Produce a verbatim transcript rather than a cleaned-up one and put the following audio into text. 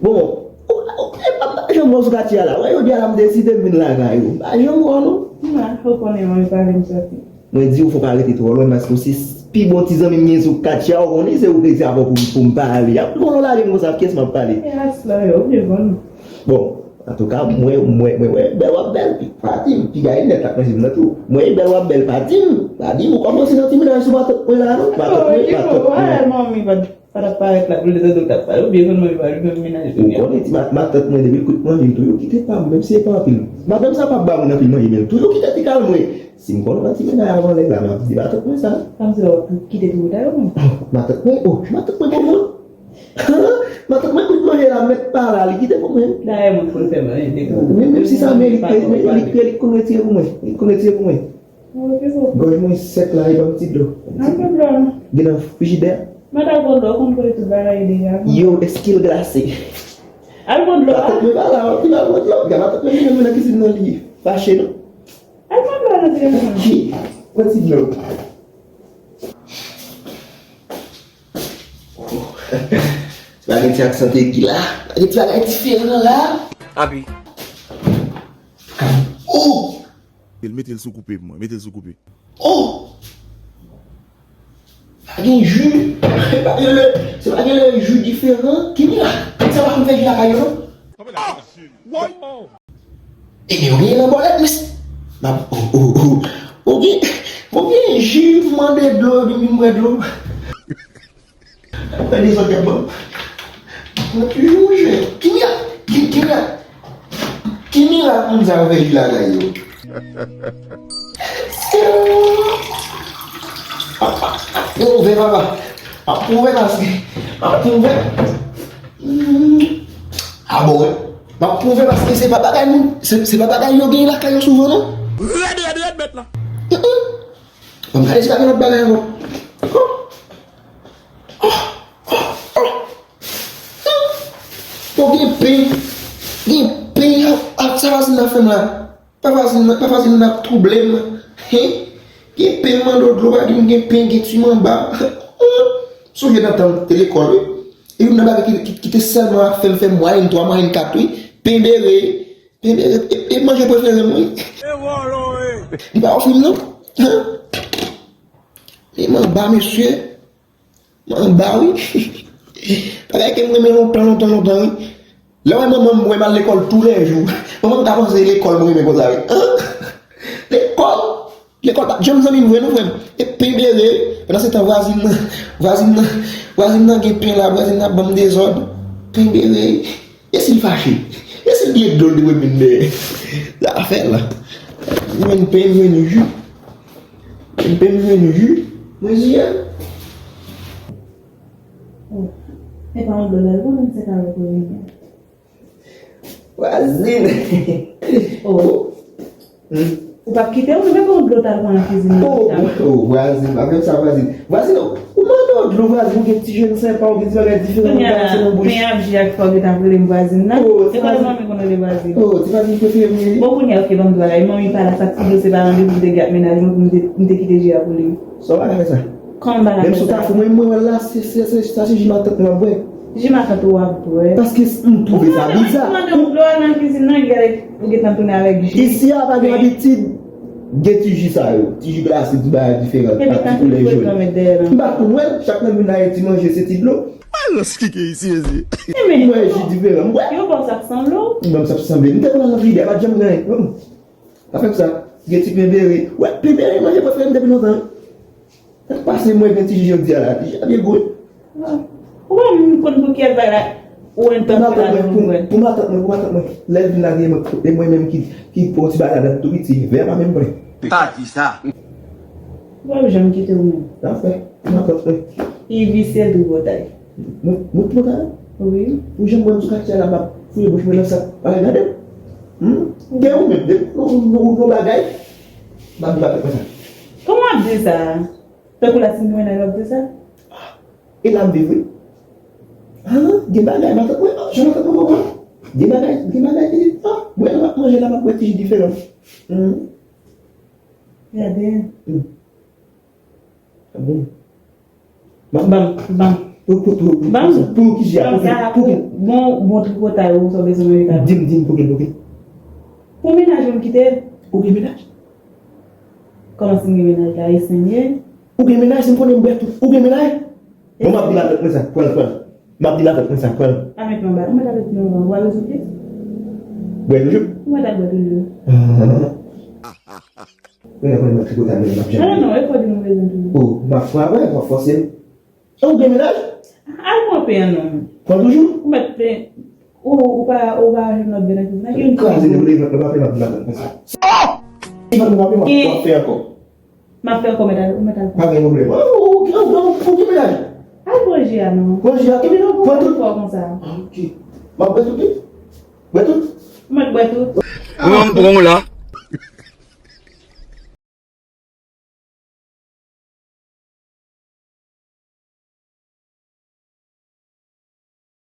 Bon, ou, ou, e pa, m pa janm wè w sou katye a la. Wè, jodi a la, m deside m vin lakay ou. M pa janm wè w, non. M la, ou konnen mwen pa vin soti. Mwen di w fò w pa rete twò lwen, paske w se pi bon ti zanmi m gen sou katye a, ou konnen se ou k rete avè w pou, pou m pale. Apre, bon, lè w lage m konsa, kiyès m ap pale? E asla yo, ou byen konn. Bon, antouka, mwen, mwen, mwen, mwen, bèl w ap bèl, pi pa di m, piga e nèt la k manje m nan tou. Mwen, bèl w ap bèl, pa di m, pa di m, ou kòmanse nan ti mennaj sou matant mwen la, non? Matant mwen, matant mwen. Manmi pa t ap parèt la pou l te tande w t ap pale. Ou byen konn manmi pa li menm mennaj li. Ou konnen ti ma-, matant mwen depi l kout manje, l toujou kite pa m, menm si e pa anpil. Madanm sa p ap ba moun anpil manje, men l toujou kite ti kal mwen. Si m konn pran ti mennaj avan lè la, m ap di matant mwen sa. Kòmsi w ap kite tou ta yo menm. Matant mwen, oh, matant mwen bon moun. Matant mwen kout manje la, mèt pa la, li kite pou mwen. Dayè, moun pou l fè manje, te pou. Menm, menm si sa, men li k peye, men li k peye, li k konn retire pou mwen. Li k konn retire pou mwen. Gòj mwen sèk la, e ban m ti dlo. Nan pwoblèm. Gen nan frijidè. Mwen ta pran dlo, konn kote tout bagay deja. Yo, èske l glase? Al pran dlo a. Matant mwen pa la, ou ki pa pran dlo. Gade matant mwen, li menm nan kizin nan li fache, non? Al pran dlo a nan telefòn. Ki? Pran ti dlo. Se pa gen ti aksan te ki la. Pa gen ti bagay diferan la. Abi. Oh! Mete l sou koupe pou mwen, mete l sou koupe. Oh! Pa gen ji. Se pa gen lè, se pa gen lè ji diferan. Ki mirak? Sa pa konn fè ji lakay yo, non? Ebyen, ou gen nan bòlèt, mesye. M ap, ou, ou, ou, ou gen, ou gen ji, ou mande dlo, epi m bwè dlo. Fè dezòd, gad ban. Mwen toujou jwe. Ki mirak? Ki, ki mirak? Ki mirak moun sa yo fè ji lakay yo? M ap, m ap, m ap pwouve, papa. M ap pwouve paske, m ap pwouve. Hmm. A bon, wi. M ap pwouve paske se pa bagay moun, se, se pa bagay yo gen lakay yo souvan, non. Rèd, rèd, rèd, mèt la. Mm, mm. Bon, gade si pa gen lòt bagay ankò. Oh. Oh, oh, oh. Hmm. Bon, gen pen. Gen pen, a, a, sa vwazin nan fè m la. Pa vwazin nan, pa vwazin nan ap twouble m. Hen? Gen pen, m mande w dlo, pa di m gen pen, gen ti manba. Sonje nan tan m te lekòl, wi. E youn nan bagay ki, ki, ki te sèlman ap fè m fè mwayèn twa, mwayèn kat, wi. Pen bere. Pen bere, e, e manje prefere m, wi. Li pa ofri m, non. Hen? E manba, mesye. Manba, wi. Bagay ke m renmen lontan, lontan, lontan, wi. Lè w wè manman m, wè m al lekòl toulèjou. Manman m ta panse lekòl mwen renmen konsa, wi. An? Lekòl! Lekòl pa t janm zanmi m vre, non, frè m. E pen bere, pandan se tan vwazin nan, vwazin nan, vwazin nan gen pen la, vwazin nan ap ban m dezòd. Pen bere. E si l fache? E si l gen dlo l te dwe vin dèyè? Zafè la. Jwenn pen, jwenn ji. Jwenn pen, jwenn ji. Mwen ji a. Oh, e pa yon dlo la, bon, mwen se ka rekonnen. Vwazin. Oh. Hmm. Ou p ap kite, ou menm pou dlo ta pran nan kizin nan. Oh, oh, vwazin, pa fè m sa, vwazin. Vwazin, ou, ou mande w dlo, vwazin, ou gen ti jèn senpa, ou gen ti bagay diferan, ou pase nan bouch. Kounye a, pen ap ji ak fò gen ta rele m vwazin nan. Oh, e kote manmi konn rele vwazin? Oh, ti vwazin prefere m li. Bon, kounye a, oke, ban m di w bagay. Manmi pa la, sa ti dlo se pa randevou m te gen ak mennaj mwen pou m te, m te kite ji a pou li. Sa w pa ka fè sa? Kòman m pa ka fè sa? Menm si w ta fou, mwen, mwen wè l la, se, se, se, sa se ji matant mwen ap bwè. Ji matant ou ap bwè? Paske s-, m twouve sa biza. Ou mande yon dlo al nan kizin nan, gade, ou gentan tounen avèk ji. Isi a pa gen abitid gen ti ji sa yo. Ti ji glase, ti bagay diferan. Epi tankou frekan met dèyè nan. M pa konn wè l, chak lè m vin la, e ti manje, se ti dlo. Alòs ki gen isi, isi. M wè ji diferan. M wè. Yo ba w sa k sanble w? M ba m sa k sanble. M te konn al nan frijidè, pa t janm gen anyen. Pa fè m sa. Gen ti pen bere. Wè, pen bere manje prefere m depi lontan. Sa k pase mwen gen ti ji jodi a la? Ti ji a byen gou. Ou pa menm konn pou kiyès bagay la. Ou wè n tankou la pou mwen. Pou matant mwen, pou matant mwen. Lè l vin la, gen mwen, e mwen menm ki, ki pran ti bagay ladan tou piti. Vè pa menm plen. Pa di sa. Ou pa janm kite ou menm. Sa fè. Pou matant mwen. Li visye l tou bòtay. Mwen, mwen pran ta yo? Wi. Ou janm wè m sou katye a la, m ap fouye bouch mwen nan sak, pa gade m. Hmm? Gen ou menm, depi nou, nou, nou bagay, m ap di pa fè konsa. Kòman w ap di sa? Tankou la, si m mwen la, w ap di sa? E la m viv, wi. Ah, gen bagay, matant mwen, ah, jan matant mwen konprann. Gen bagay, gen bagay ki, ah, mwen la, m ap manje la, m ap bwè ti ji diferan. Hmm. Gade. Hmm. Sa bon. Ban m, ban m. Pou, pou, pou, pou, Ban m. Pou ki jè? Pou ki, Konsa, pou ki? Bon, bon tripotay ou sa w bezwen manje ka. Di m, di m, pou ki, pou ki? Pou mennaj ou m kite. Ou gen mennaj? Kòman si m gen mennaj la, e sen ye? Ou gen mennaj, si m konnen m bwè tou. Ou gen mennaj? Bon, m ap di latòt mwen sa, pran l, pran l. M ap di latòt mwen sa, pran l. Pa met non ba, ou met avèk non ba, ou pa bezwen plis. Bwè toujou? Ou met al bwè toujou. Mwen konnen mwen tripotay mwen, m ap Non, non, non, e fò di nou bezwen toujou. Oh, m ap frape, w ap fòse m. Ou gen mennaj? Al pran pen an non. Pran toujou? Ou met pen, ou, ou pa, ou pa jwenn lòt benefis nan ki yon Kraze nou, leve, leve, leve, leve, leve, leve. Leve, leve, leve, w ap fè ankò. M ap fè ankò, met al, ou met al pran. Pa gen pwoblèm. Ou, ou, ou, ou, ou gen mennaj? Al pran ji a non. Pran ji a, pran tout. Fò konsa. Ah, ok. M ap bwè tout, wi. Bwè tout. Ou met bwè tout. Ou menm pran w la.